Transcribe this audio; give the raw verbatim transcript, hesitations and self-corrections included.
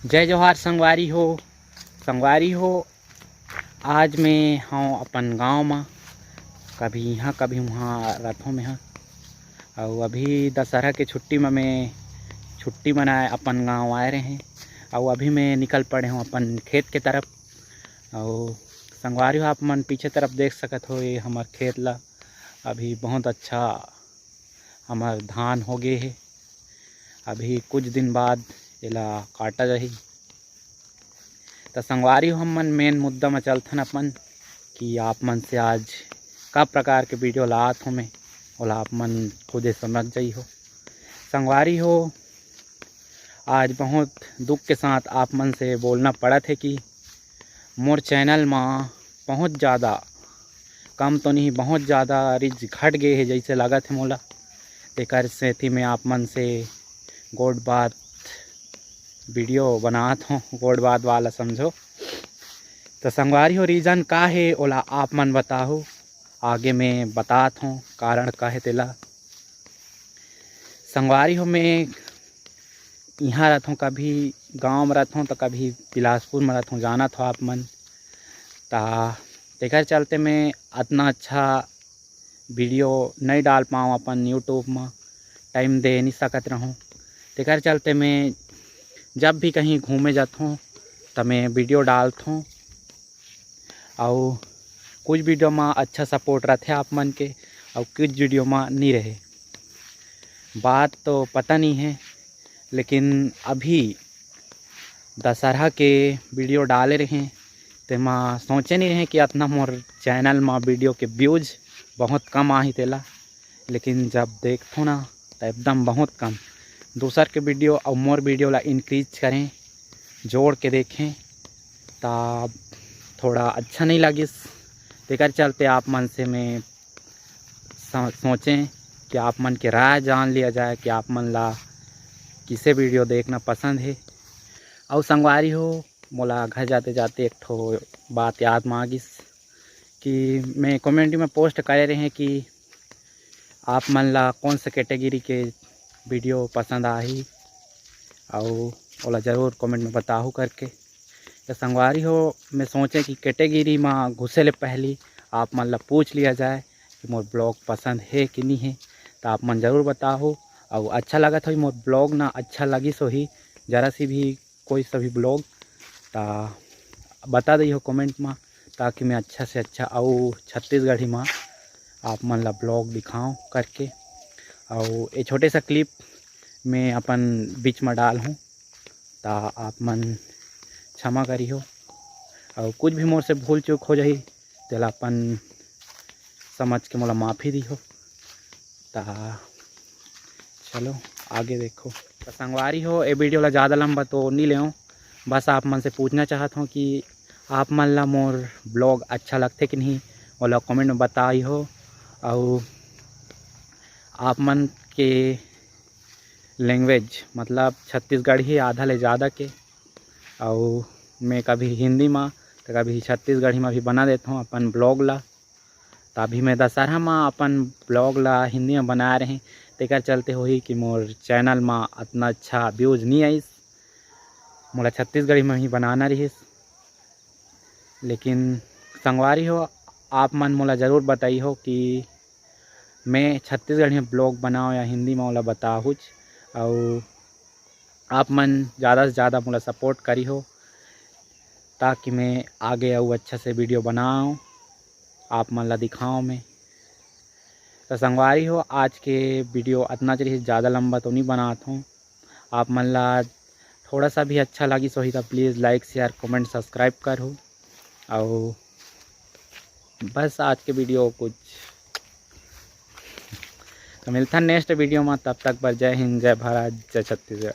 जय जोहार संगवारी हो। संगवारी हो, आज मैं हूँ अपन गांव में, कभी यहाँ कभी वहाँ रहथों मैं ह। अउ अभी दशहरा के छुट्टी में मैं छुट्टी मनाए अपन गांव आए रहे हूँ। अउ अभी मैं निकल पड़े हूँ अपन खेत के तरफ। अउ संगवारी हो, आप मन पीछे तरफ देख सकत हो, ये हमर खेत ला अभी बहुत अच्छा हमर धान हो गे हे। अभी कुछ दिन बाद एला काटा जाही। त संगवारी हो, हमन मेन मुद्दा म चलथन अपन, कि आप मन से आज का प्रकार के वीडियो लात हो मैं, ओला आप मन खुदे समझ जाई हो। संगवारी हो, आज बहुत दुख के साथ आप मन से बोलना पड़त हे कि मोर चैनल म बहुत ज़्यादा, कम तो नहीं, बहुत ज़्यादा रीच घट गे हे जैसे लगत हे मोला। तेकर सेती मैं आप मन से गोठ बात वीडियो बनात हों, गोठ बात वाला समझो। तो संगवारी हो, रीजन का हे ओला आप मन बताहू, आगे मैं बतात हों कारण का हे तेला। संगवारी हो, मैं इहाँ रहथों, कभी गांव में रहथों तो कभी बिलासपुर में रहथों, जानत हो आप मन। ता तेकर चलते मैं अतना अच्छा वीडियो नहीं डाल पाऊँ अपन YouTube में, टाइम दे नहीं सकत रहूँ। तेकर चलते मैं जब भी कहीं घूमे जाथों त मैं वीडियो डालथों। अउ कुछ वीडियो में अच्छा सपोर्ट रहथे आप मन के, अउ कुछ वीडियो में नहीं रहे। बात तो पता नहीं है, लेकिन अभी दशहरा के वीडियो डाले रहे, तेमा सोचे नहीं रहे कि अतना मोर चैनल में वीडियो के व्यूज बहुत कम आही तेला। लेकिन जब देखथों ना, तो एकदम बहुत कम। दूसर के वीडियो अउ मोर वीडियो ला इंक्रीज करें, जोड़ के देखें, तब थोड़ा अच्छा नहीं लगिस। तेकर चलते आप मन से मैं स-, सोचें कि आप मन के राय जान लिया जाए कि आप मन ला किसे वीडियो देखना पसंद है। अउ संगवारी हो, मोला घर जाते जाते एक ठो बात याद में आ गिस कि मैं कमेंट में पोस्ट करे रहे कि आप मन ला कौन सा कैटेगरी के वीडियो पसंद आही, अउ ओला जरूर कमेंट में बताहू करके। तो संगवारी हो, मैं सोचे कि कैटेगरी में घुसे ले पहली आप मन ला पूछ लिया जाए कि मोर ब्लॉग पसंद है कि नहीं है, तो आप मन जरूर बताहू। अउ अच्छा लगत होही मोर ब्लॉग ना, अच्छा लगिस होही जरा सी भी कोई सा भी ब्लॉग, ता बता दइहो कमेंट में, ताकि मैं अच्छा से अच्छा अउ छत्तीसगढ़ी में आप मन ला ब्लॉग दिखाऊं करके। अउ ये छोटे सा क्लिप मैं अपन बीच में डाल हूँ, ता आप मन क्षमा करिहो। अउ कुछ भी मोर से भूल चूक हो जाही, तेला अपन समझ के मोला माफ़ी दिहो। ता चलो आगे देखो। तो संगवारी हो, ए वीडियो ला ज़्यादा लंबा तो नहीं लेऊँ, बस आप मन से पूछना चाहत हूँ कि आप मन ला मोर ब्लॉग अच्छा लगथे कि नहीं, ओला कमेंट में बताई हो। अउ आप मन के लैंग्वेज मतलब छत्तीसगढ़ी आधा ले ज़्यादा के, अउ मैं कभी हिंदी में तो कभी छत्तीसगढ़ी में भी बना देता हूँ अपन ब्लॉग ला। तो अभी मैं दशहरा में अपन ब्लॉग ला हिंदी में बनाए रहें, तेकर चलते होही कि मोर चैनल में अतना अच्छा व्यूज नहीं आइस, मोला छत्तीसगढ़ी में ही बनाना रहिस। लेकिन संगवारी हो, आप मन मोला ज़रूर बताई हो कि मैं छत्तीसगढ़ी में ब्लॉग बनाओ या हिंदी में, ओला बताहूच। अउ आप मन ज़्यादा से ज़्यादा मोला सपोर्ट करी हो, ताकि मैं आगे अउ अच्छा से वीडियो बनाऊँ, आप मन ला दिखाऊँ मैं। तो संगवारी हो, आज के वीडियो अतना च रहिस, ज़्यादा लंबा तो नहीं बनात हूँ। आप मन ला थोड़ा सा भी अच्छा लगिस होही तो please like, share, comment, subscribe करहू। अउ बस आज के वीडियो कुछ, तो मिलथन नेक्स्ट वीडियो में। तब तक बर जय हिंद, जय भारत, जय छत्तीसगढ़।